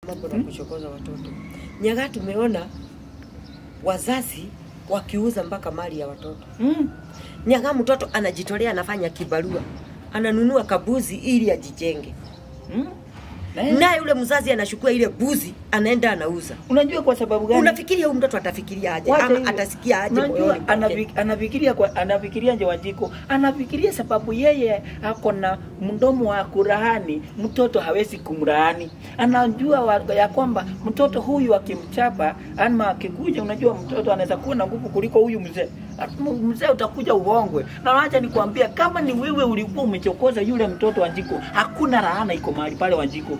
Mambo na kuchokoza watoto. Nyaga tumeona wazazi wakiuza mpaka mali ya watoto. Nyaga mtoto anajitolea, anafanya kibarua, ananunua kabuzi ili ajijenge. Naye yule mzazi anachukua ile buzi anaenda anauza. Unajua kwa sababu gani? Unafikiria huyu mtoto atafikiria aje ama atasikia aje? Unajua anafikiria kwa anafikiria nje Wanjiko, anafikiria sababu yeye ako na mdomo wa kurahani, mtoto hawezi kumrahani. Anajua ya kwamba mtoto huyu akimchapa ama akikuja, unajua mtoto anaweza kuwa na nguvu kuliko huyu mzee. Mzee utakuja uongwe. Na acha nikwambia, kama ni wewe ulikuwa umechokoza yule mtoto Wanjiko, hakuna rahana iko mahali pale Wanjiko.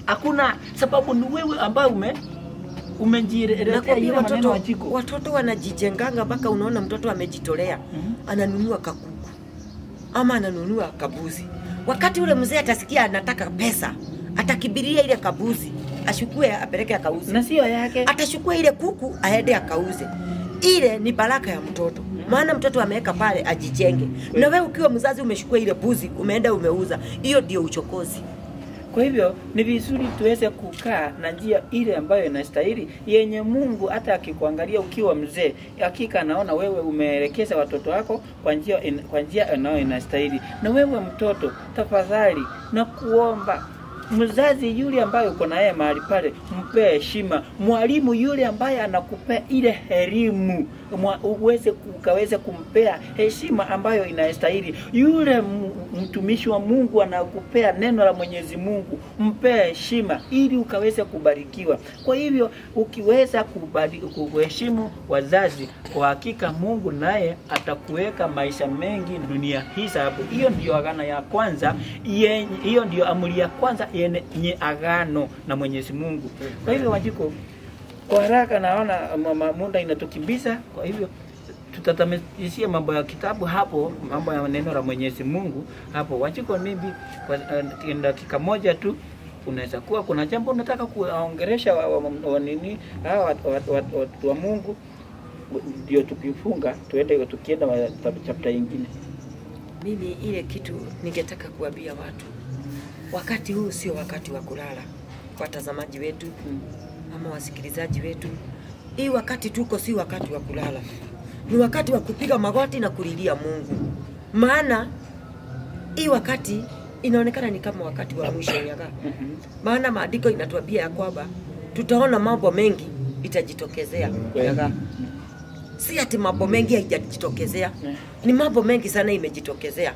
Hakuna, sababu ni wewe ambaye umejiletea ile maneno Wanjiko. Watoto wanajijenganga mpaka unaona mtoto amejitolea, ananunua kakuku ama ananunua kabuzi. Wakati ule mzee atasikia anataka pesa, atakibiria ile kabuzi, ashukue apeleke akauze. Na sio yake. Atashukua ile kuku aende akauze. Ile ni baraka ya mtoto. Maana mtoto ameweka pale ajijenge. Na wewe ukiwa mzazi umeshukua ile buzi, umeenda umeuza. Hiyo ndio uchokozi. Kwa hivyo ni vizuri tuweze kukaa na njia ile ambayo inastahili, yenye Mungu hata akikuangalia ukiwa mzee, hakika anaona wewe umeelekeza watoto wako kwa njia inayo inastahili. Na wewe mtoto, tafadhali na kuomba, mzazi yule ambaye uko na yeye mahali pale, mpe heshima. Mwalimu yule ambaye anakupea ile elimu, uweze ukaweze kumpea heshima ambayo inastahili. Yule mtumishi wa Mungu anakupea neno la Mwenyezi Mungu, mpe heshima ili ukaweze kubarikiwa. Kwa hivyo ukiweza kuheshimu wazazi, kwa hakika Mungu naye atakuweka maisha mengi dunia hii. Sababu hiyo ndio agano ya kwanza, hiyo ndio amri ya kwanza yenye agano na Mwenyezi Mungu. Kwa hivyo Wanjiko, kwa haraka naona muda inatukimbiza, kwa hivyo tutatamishia mambo ya kitabu hapo, mambo ya neno la Mwenyezi Mungu hapo. Wanjiko, maybe kwa dakika moja tu unaweza kuwa kuna jambo unataka kuongeresha wa nini hawa watu wa Mungu, ndio tukifunga tuende tukienda chapter nyingine. Mimi ile kitu ningetaka kuambia watu, wakati huu sio wakati wa kulala. Watazamaji wetu ama wasikilizaji wetu, hii wakati tuko si wakati wa kulala. Ni wakati wa kupiga magoti na kulilia Mungu. Maana hii wakati inaonekana ni kama wakati wa mwisho Nyaga. Maana maandiko inatuambia ya kwamba tutaona mambo mengi itajitokezea Nyaga. Si ati mambo mengi haijajitokezea. Ni mambo mengi sana imejitokezea.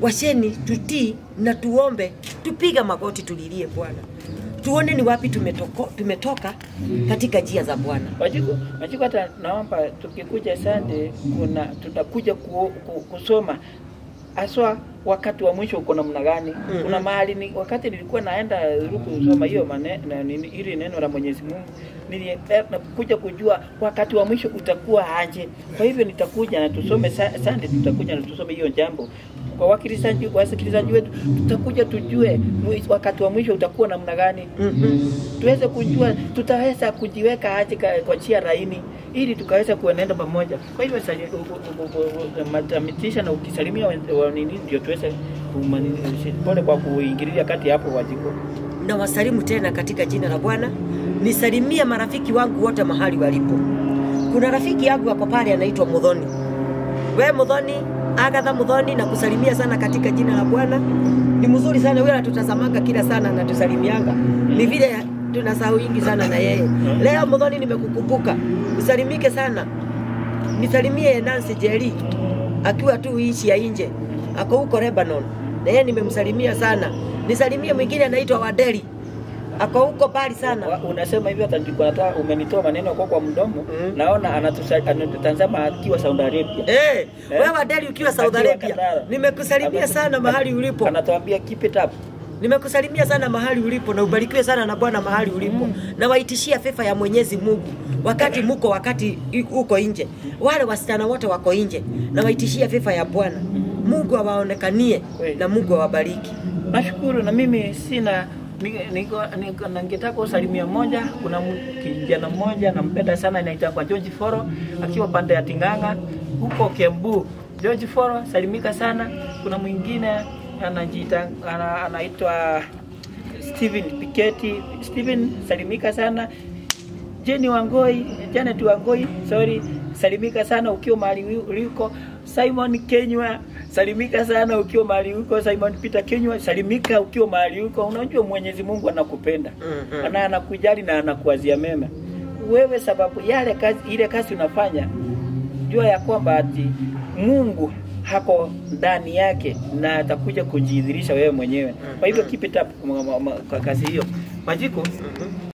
Washeni tutii na tuombe, tupiga magoti tulilie Bwana. Tuone ni wapi tumetoka katika njia za Bwana. Wanjiko, hata naomba tukikuja Sunday kuna tutakuja kusoma aswa wakati wa mwisho uko namna gani. Kuna mahali wakati nilikuwa naenda kusoma hiyo ili neno la Mwenyezi Mungu, nilikuja kujua wakati wa mwisho utakuwa aje. Kwa hivyo nitakuja na tusome Sunday, tutakuja na tusome hiyo jambo. Kwa wasikilizaji wetu, tutakuja tujue wakati wa mwisho utakuwa namna gani. Tuweze kujua tutaweza kujiweka aje kwa njia laini ili tukaweza kuenenda pamoja. Kwa hivyo matamitisha na ukisalimia nini ndio tuweze pole kwa kuingilia kati hapo Wanjiko. Na wasalimu tena katika jina la Bwana. Nisalimie marafiki wangu wote mahali walipo. Kuna rafiki yangu hapo pale anaitwa Muthoni. We Muthoni, Agatha Muthoni, na kusalimia sana katika jina la Bwana. Ni mzuri sana yule, anatutazamanga kila sana, anatusalimianga. Ni vile tunasahau wingi sana na yeye. Leo Muthoni nimekukumbuka. Usalimike sana. Nisalimie Nancy Jerry akiwa tu ishi ya nje. Ako huko Lebanon. Na yeye nimemsalimia sana. Nisalimie mwingine anaitwa Wadeli. Ako huko mbali sana. Unasema hivyo hata umenitoa maneno kwa mdomo. Naona anatutazama akiwa Saudi Arabia. Wewe Wadeli ukiwa Saudi Arabia, nimekusalimia sana mahali ulipo. Anatuambia keep it up. Nimekusalimia sana mahali ulipo na ubarikiwe sana na Bwana mahali ulipo. Na waitishia fefa ya Mwenyezi Mungu wakati muko, wakati uko nje. Wale wasichana wote wako nje, na waitishia fefa ya Bwana. Mungu awaonekanie na Mungu awabariki. Nashukuru. Na mimi sina ningetaka kusalimia moja. Kuna kijana mmoja nampenda sana, anaitwa George Foro akiwa pande ya Tinganga huko Kiambu. George Foro, salimika sana. Kuna mwingine anaitwa Stephen Piketi, Stephen salimika sana. Jenny Wangoi, Janet Wangoi, sorry, salimika sana ukiwa mahali uliko. Simon Kenywa, salimika sana ukiwa mahali uko. Simon Peter Kenywa, salimika ukiwa mahali uko. Unajua Mwenyezi Mungu anakupenda na anakujali na anakuwazia mema wewe, sababu yale kazi, ile kazi unafanya, jua ya kwamba ati Mungu hako ndani yake na atakuja kujidhihirisha wewe mwenyewe. Kwa hivyo keep it up kwa kazi hiyo. Majiko.